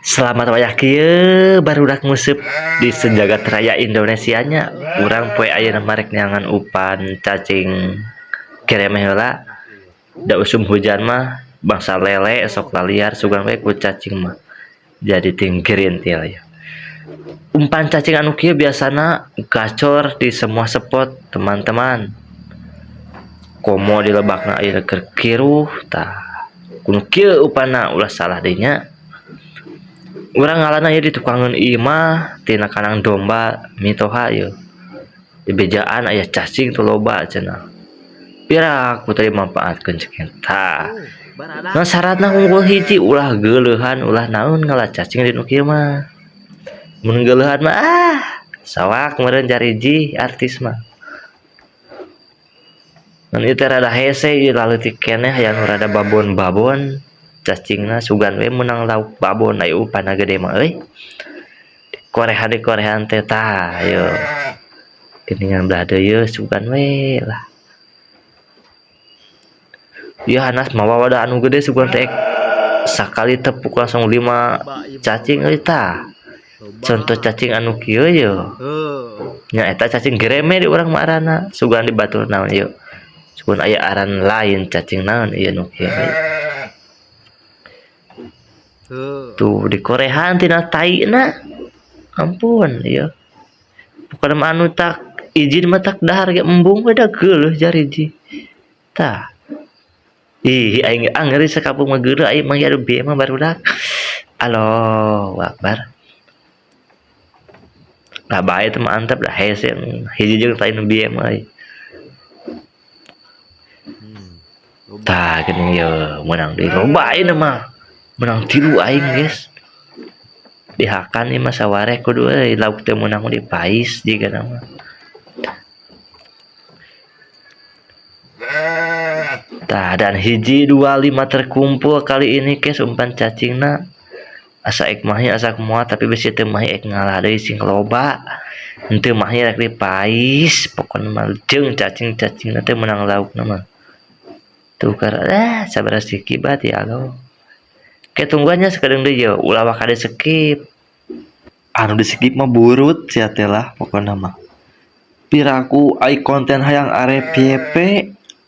Selamat wayah kieu barudak nguseup di sejagat raya Indonesia nya. Urang poe ayeuna mah rek neangan umpan cacing geremeh heula. Da usum hujan mah bangsa lele sok laliar sugan we ku cacing mah. Jadi tinggirin ya. Umpan cacing anu kieu biasana gacor di semua spot, teman-teman. Komo di lebakna ayeuna keur kiruh tah. Kudu kieu umpanna, ulah salah deui nya. Urang ngalana ieu di tukangeun imah tina kandang domba mitoha ieu. Di bejaan aya cacing teu loba cenah. Piraku teh dimanfaatkeun cek tah. Nah, syaratna unggul hiji, ulah geuleuhan, ulah naon ngala cacing di nu kieu mah. Mun geuleuhan mah ah sawak meureun jariji artis mah. Ngan ieu teh rada hese ieu, laleutik keneh, hayang nu rada babon-babon cacingna, sugan we meunang lauk babon aya umpanna gede mah euy. Korehan di korehan teh tah ieu. Geuningan belah deui sugan we lah. Ieu hanas mawa wadah anu gede, sugan teh sakali tepuk langsung 5 cacing euy tah. Contoh cacing anu kieu ye. Nya eta cacing gereme di urang mah aranna, sugan di batur naon ieu. Sugan aya aran lain cacing naon ieu nu kieu euy. Tuh dikorehan tina taina. Ampun ieu. Pokona mah anu tak izin mah tak dahar ge embung we da geuleuh jariji. Tah. Ih, aing angeur sakampung mah geuleuh aing mah anu bieu mah barudak. Allahu Akbar. Lah bae teh mah antep dah hese hiji jeung tai nu bieu mah euy. Tah geuning ieu meunang deui, loba ayeuna mah. Meunang 3 aing, guys. Dihakan ieu mah sawareh kudu euy, lauk teu meunang mah dipais jigana mah. Tah, dan 1, 2, 5 terkumpul kali ini, guys, umpan cacingna. Asa ek mahi asa kumaha, tapi bisi teu mahi ek ngalah deui sing loba. Henteu mahi rek dipais pokona mah jeung cacing-cacingna teh meunang laukna mah. Tukar sabaraha siki bat ya Allah. Ke tungguannya sakedeung deui ye, ulah waka di skip. Anu di skip mah burut sia teh lah pokona mah. Piraku ai konten hayang RPP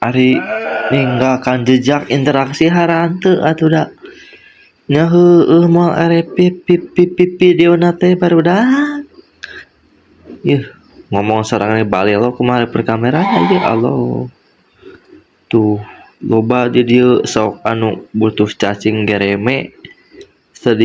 ari ninggalkan jejak interaksi haranteu atuh da. Nya heueuh moal RPP videona teh barudak. Yeuh, ngomong sorangan balelo kumaha per kamera ya Allah. Tuh loba di dieu sok anu butuh cacing gereme sedih.